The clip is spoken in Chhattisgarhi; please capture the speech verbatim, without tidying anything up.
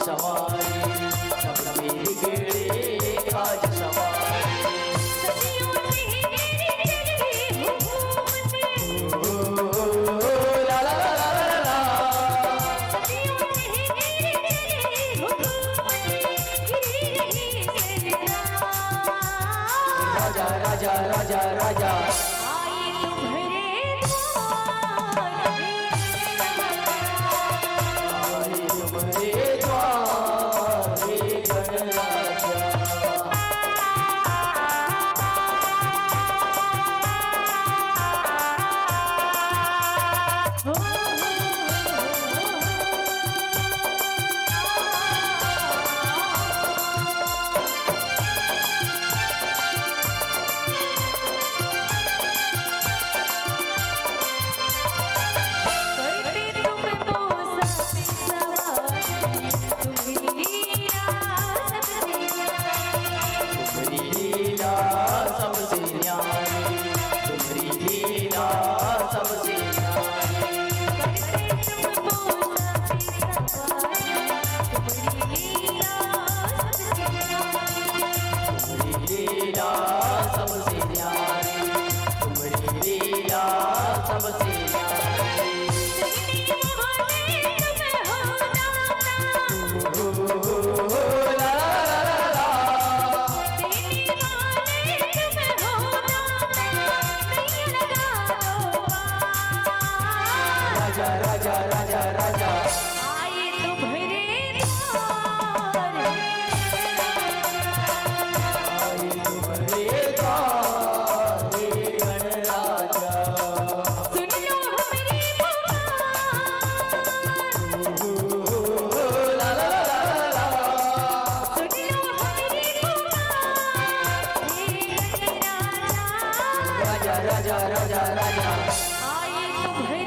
सवारी, सबके बिगड़े काज सवारी। सदियों से मेरी चली हुकूमत। ओ, ला, ला, ला। सदियों से मेरी चली हुकूमत। गिरी रही सरकार। राजा, राजा, राजा, राजा। आई तुम्हरे द्वार। आई तुम्हरे द्वार, हे गणराजा। तुम्हरी लीला सबसे न्यारी, तुम्हरी लीला सबसे न्यारी। तुम्हरी लीला सबसे न्यारी, तुम्हरी लीला सबसे न्यारी। राजा, राजा, राजा, राजा। आई तुम्हरे द्वार। आई तुम्हरे द्वार, हे गणराजा। सुन लो हमरी पुकार। ला, ला, ला, ला, ला। सुन लो हमरी पुकार, हे गणराजा। राजा, राजा, राजा, राजा। आई तुम्हरे